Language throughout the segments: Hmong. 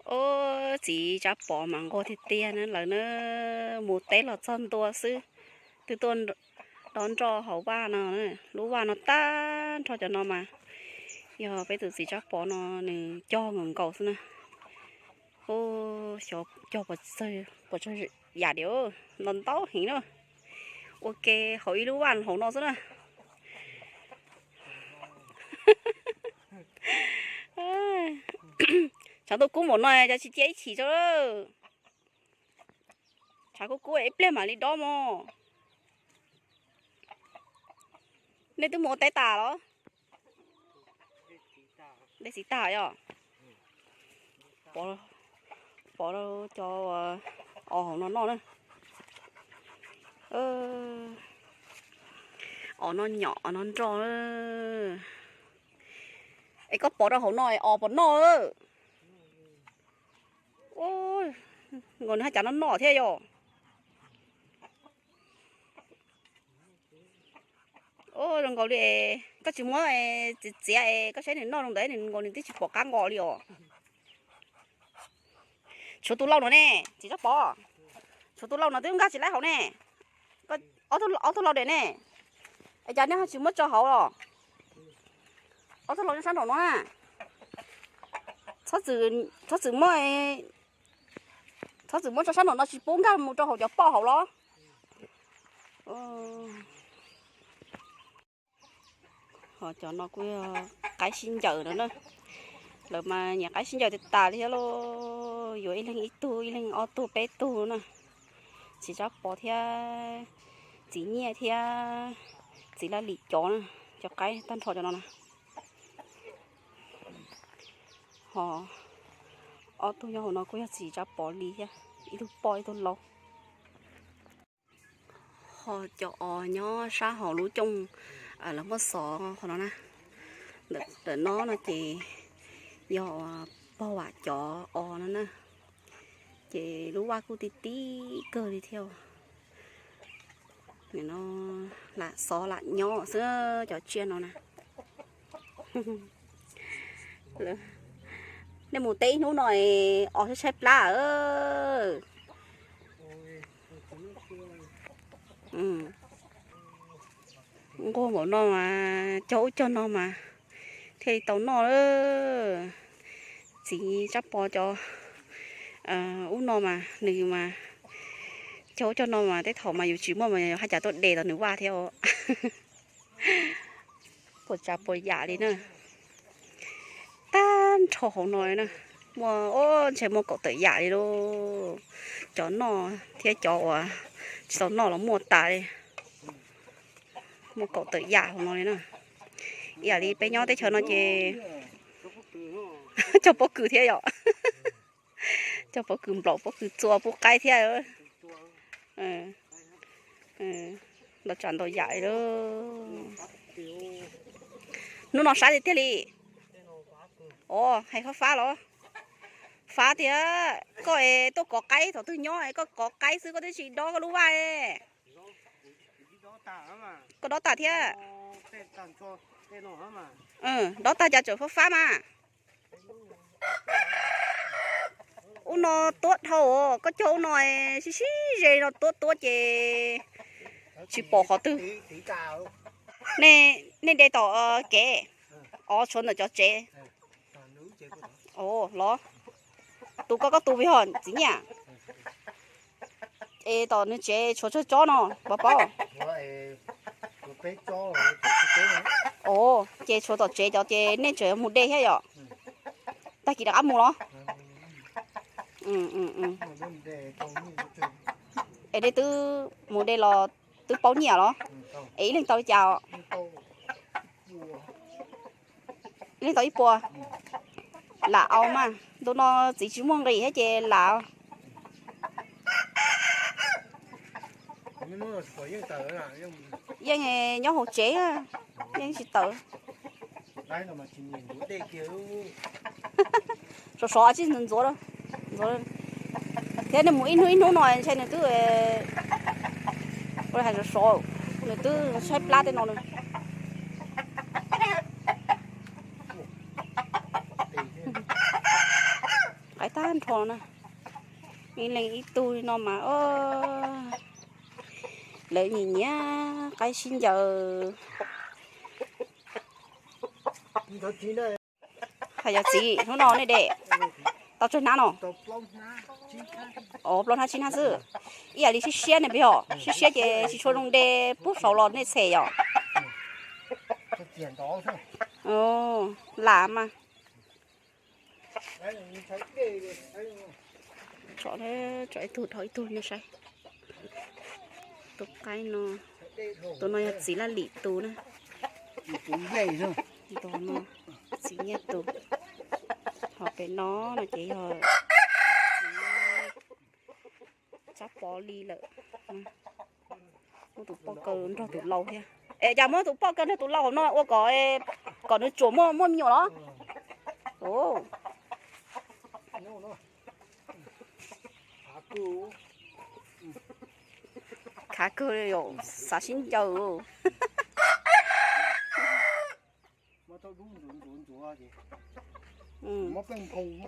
Ub, txiv Tsab Pov mas nquag tiag tiag na lawm na, mus teb los txog ntua xwb, twb tuaj dob nroj hauv vaj no, lub vaj no tag nrho cov no mas yog peb tus txiv Tsab Pov no nws cog nkaus nkaus xwb na. Ub, xyov cog puas tsawg yam diam, ntau ntau heev na. Ua ke hauv ib lub vaj hauv no xwb na. Tshav ntuj kub npaum no cas tsis cia ib chim tso. Tshav kub kub ib pliag mam li dob mog. Nej twb mus ua teb tas los? Dej txiv tag yom. Pov cov os hauv no noj na. Os no nyom os no nroj. Es koj pov rau hauv no os puas noj? Nkaus nws haj cas noj noj thiab yom. Ub, zoo nkaus li koj tsis muab txiav txiav es koj saib nws noj zoo ntawd nws nkaus nws twb tsis pom qab nqos li os. Tshuav tus lauj no ne, txiv Tsab Pov. Tshuav tus lauj no twb nkag tsis laib hauv ne. Ob tug lauj dam ne, es cas nej ho tsis muab tso hauv los? Ob tug lauj nyob sab nraum no na. Txhob txwm muab, txhob txwm muab tso sab nraum no tsis pub nkag mus rau hauv cov poj hauv los. Ho cov no kuj yog qaib sib ncaws no na. Lawv mas nyiam qaib sib ncaws tas tas li thiab lauj, yuav ib leeg ib tug, ib leeg ob tug peb tug na. Txiv Tsab Pov thiab txiv Nyiaj thiab txiv Laj Lim cov na, cov qaib tag nrho cov no na. Ho ob tug nyob hauv no kuj yog txiv Tsab Pov li thiab, ib tug poj ib tug laub. Ho cov os nyob sab hauv lub cooj lawv muab xov qhov no na, ntawm no no ces yog pog vam cov os no na. Ces lub vaj kuj ti ti kawg li thiab. Nim no lam xov lam nyob xwb cov tsiaj no na. Nej mus teb ib hnub no os tshaib tshaib plab. Nquag npaum no mas cog ub cog no mas thiaj li tau noj lawm. Txiv Tsab Pov cov ub no mas nws mas cog ub cog no mas tej thaum mas yus tsis muaj mas haj cas tuaj de tau nws vaj thiab. Puas tsav puas yam li na. Tag nrho hauv no na, muaj ub ntshe muaj kaum tawm yam li lauj. Cov noj thiab cov uas tsis tau noj los muaj tas li. Muaj kaum tawm yam hauv no li na. Ib yam li peb nyob teb chaws no ces cog pob kws thiab yom. Cog pob kws nplaum pob kws txua pub qaib thiab. Ntau tsav ntau yam li lauj. Hnub no sab tiag tiag li. Os, hais fab fab los? Fab tiag. Koj es tuaj kov qaib thaum twg nyob es koj kov qaib xwb koj twb tsis dob koj lub vaj. Koj dob tag thiab. Dob tag cas tseem fab fab mas. Ub no tuab dhau, koj cog ub no sib sib ze no tuab tuab ces tsis pom qhov twg. Nej de tom kev, os tshuav ntawm cov tsev. Los, tus koj koj tus yog txiv Nyiaj. Es tom nws tsev tshuav tsawg tsob no, pov paub. Os, ces tshuav tom tsev cov ces nej tseem mus de thiab yom? Tag kis rov qab mus los? Es nej twb mus de los twb paub nyiaj los? Es ib leeg tau li cas? Ib leeg tau ib puas. Lam au mas, ntu no txiv tsis muaj nqis thiab ces lam. Yeej nyob hauv tsev, yeej tsis tawm. Sov sov tsis ntxuav, ntxuav. Thiab nws mus ib hnub ib hnub no ntshe nws twb, hais sov sov, nws twb tshaib plab tej no. Qaib tag. Tag nrho na, ib leeg ib tug li no mas, o, lawv nyiam nyiam qaib sib ncaws. Hais yog txiv hnub no nej de tau tsawg hnab no? O, plaub hnab tsib hnab xwb. Ib yam li siab siab ne, peb yog siab siab ces tsis tshua zoo de pub saud los nej txhem yom? Lam mas. Tso, tso ib tug dhau ib tug no saib. Tus qaib no, tus no yog txiv Laj Lim tus na. Tus no txiv Nyiaj tus. Ho pem no no ces yog txiv Tsab Pov li lawm. Muab tus poj kaw nrog tus lau thiab. Es cas muab tus poj kaw nrog tus lau hauv no ua kom, kom nws tsuam muaj muaj me nyuam los? Khav kawg li, xav sib ncaws.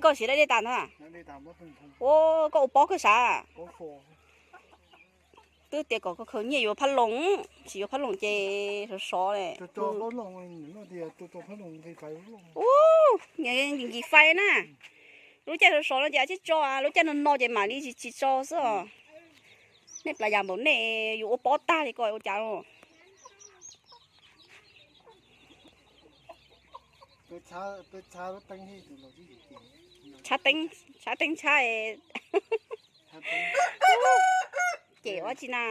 Koj siv dab dej tas ntag. Ua koj ua pob kawg sav. Twb tias kom khaws nyiaj yuav phab loos, tsis yuav phab loos ces sov sov li. Ua, nkim nkim fais na. Lub caij sov sov no ces tsis tso, lub caij no no ces mam li tsis tso xwb os. Nej plas yas npaum nej yuav ua pob tag li ko ua cas los? Tshab teeb, tshab teeb tshab. Ces ua tsi na,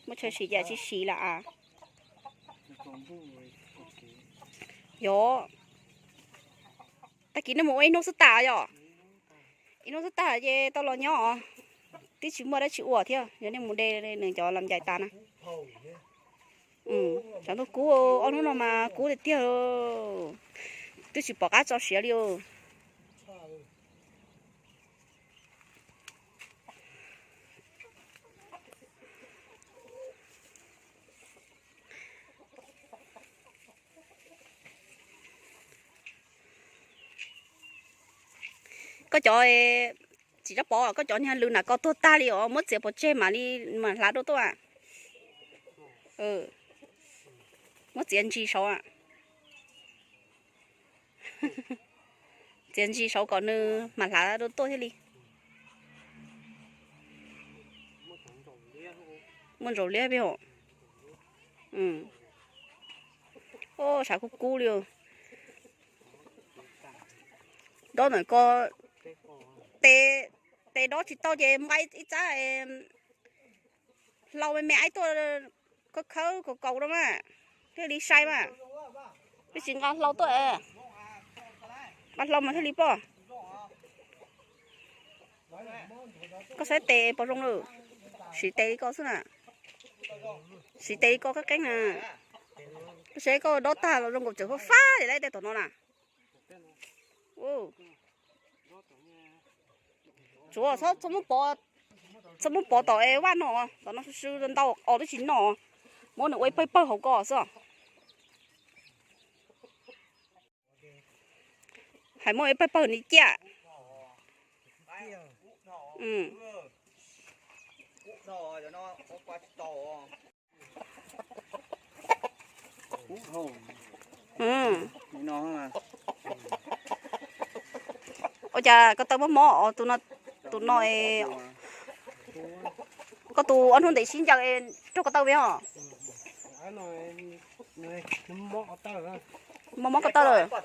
muaj chaw siv ces tsis siv lawm as. Yog, tag kis nej mus ua ib hnub xwb tas yom? Ib hnub xwb tas ces tau los nyob os. Twb tsis muaj dab tsi ua thiab, yog nej mus de nws cov lam ncaim tas na. Tshav ntuj kub, ob hnub no mas kub tiag tiag. Twb tsis pom qab tso siav li. Koj cov, txiv Tsab Pov, koj cov niag lws na koj tuag tag li os, muab txiav pov tseg mam li, mam hlav dua tuaj. Muab txiav ntsis saud. Txiav ntsis saud kom nws mam hlav dua tuaj thiaj li. Muaj ntsaum liab peb hom. Tshav kub kub li. Dob ntawm ko, tes dob tsis tau ces nqa ib txab hlau me me aib tuaj khawb khawb kaus kaus no mas thiaj li sai mas. Twb tsis nqa hlau tuaj, nqa hlau mas thiaj li pom. Koj saib tes pom zoo lawm, siv tes li koj xwb na. Siv tes li koj qeeb qeeb na. Koj saib koj dob tag los zoo nkaus tseem fab fab li lawm tej tom no na. Tsuav txhob muab pov tom es vaj no, tom no sw sw ntau os twb tsis noj, muab nws ua ib pawg pawg hauv ko xwb. Hais muab ib pawg pawg ni ciaj. Ua cas ko taw mob mob, tus no, koj tus ob hnub ntev sib ncaws raug ko taw peb os. Mob mob ko taw lawm. Tus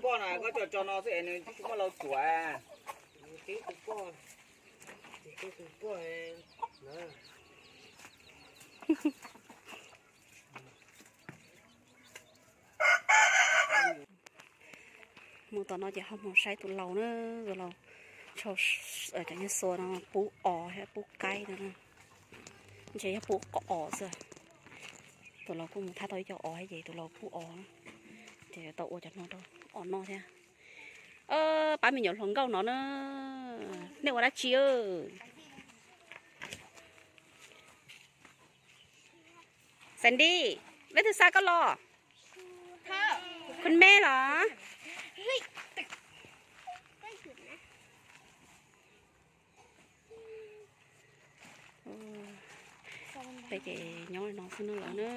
poj no koj tso tso no xwb es nws tsis muaj lau tsuam. Mus tom no ces ho mus saib tus laus na, tus laus, cov nyiaj xua no pub os thiab pub qaib no, ntshe yog pub os xwb. Tus laus kuj mus thab tau ib co os ces tus laus pub os, ces tau ua cov no rau os noj thiab. Pab me nyuam hluas nkauj no na, nej ua dab tsi? Sandy, leej twg xa koj los? Khun me los? Peb ces nyob li no xwb no lawm na.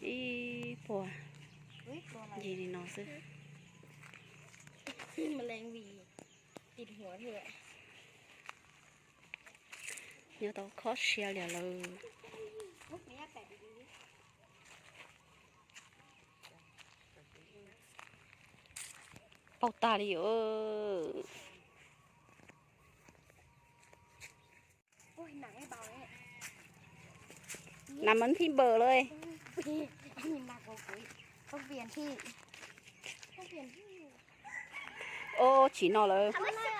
Ib puas ncig li no xwb. Nyob tau khob sia liam lawm. Pauj tag li os. Nag mas thib npawm lawm. Au, tsim no lawv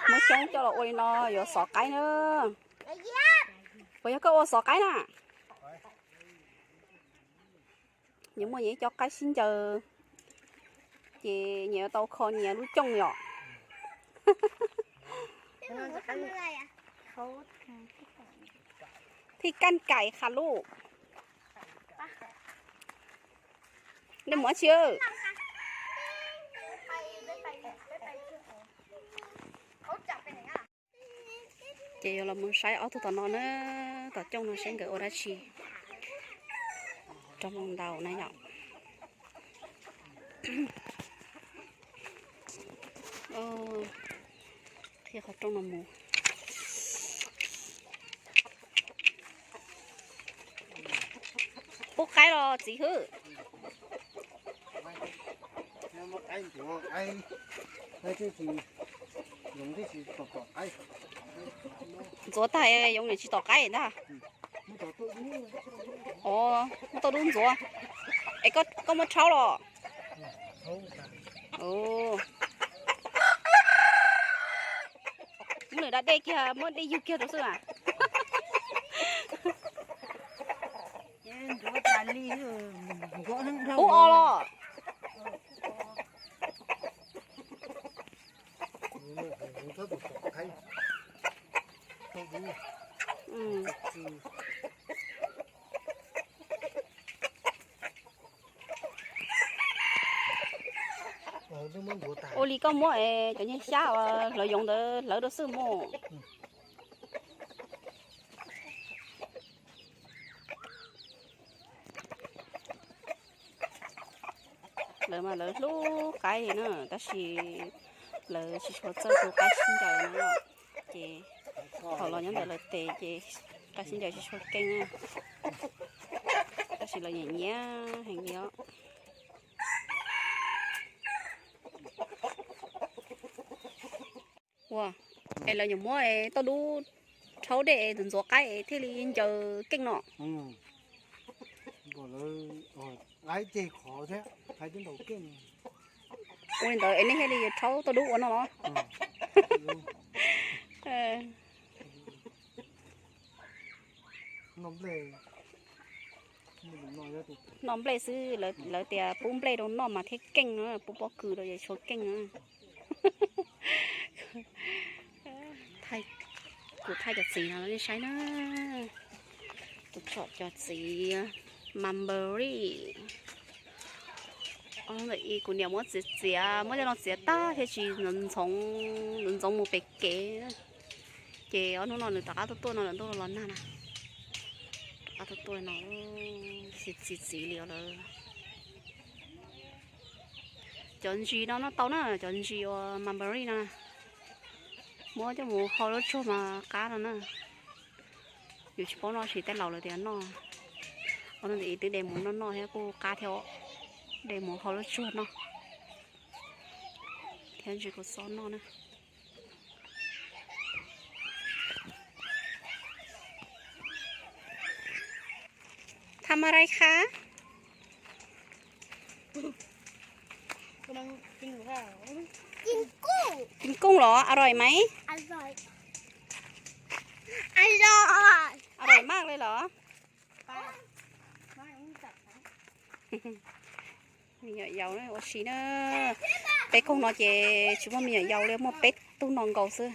muab xyoob coj los ua li no yuav xov qaib na. Puas yog koj ua xov qaib na? Nyias muaj nyias ib co qaib sib ncaws, ces nyias yuav tau kho nyias lub cooj yom. Thij kaj kais qha luj. Nej mus dab tsi? Ces yuav los mus saib ob tug tom no na, tom cooj no seb nkawd ua dab tsi rau mus ntaus na yom. Qhib qhov rooj no mus. Pub qaib los txiv hwb? Ntxuav tag yoov niam tsis tom qaib ntag. Ov, muab tau dub ntxuav. Es koj muab rhaub los? Muab lwm daim dej kiag, muab dej yug kiag rau xwb as. Pub os los? Ua li koj muab cov nyuag xyab uas hlawv yoov ntawd hlawv rau xwb mus. Lawv mas lawv hlub qaib li na, tab sis lawv tsis tshua txawj tus qaib sib ncaws no, ces thaum los nyob ntawm lawv tes ces qaib sib ncaws tsis tshua keej na, tab sis lawv nyiam nyiam heev li os. Ua, es lawv nyuam muab tauj dub rhaub dej ntxuav qaib thiaj li ncaws keej no. Ua li ntawd es nej thiaj li rhaub tauj dub ua no los? Noj nplej xwb, lawv tias pub nplej rau noj mas thiaj keej no, pub pob kws rau ces tshua keej no. Kuv thaij cov txiv no nej saib na. Kuv tsom cov txiv mulberry. Ntawm ib kuv niam muab txiav txiav, muab cov no txiav tag thiaj tsis ntxoov ntxoov mus pem kev. Ces ob hnub no nws rov qab tuaj tuaj no lawm, ntuj los nag na. Rov qab tuaj tuaj no, txiv txiv li os lawm. Cov ntsis no noj tau na, cov ntsis uas mulberry no. Muab coj mus hau lub tsuag mas qab no na. Yus tsis paub noj, tsis, tej laus lawv tias noj. Ua no ntawm ib twb de mus noj noj thiab kuj qab thiab, de mus hau lub tsuag noj thiab ntsis kua xob noj na. Tham ma rai kha? Kim kooj los a roi mai? A roi maj li los? Me nyuam yaus ua si na. Peb koog no ces tsis muaj me nyuam yaus li, muaj peb tug no nkaus xwb.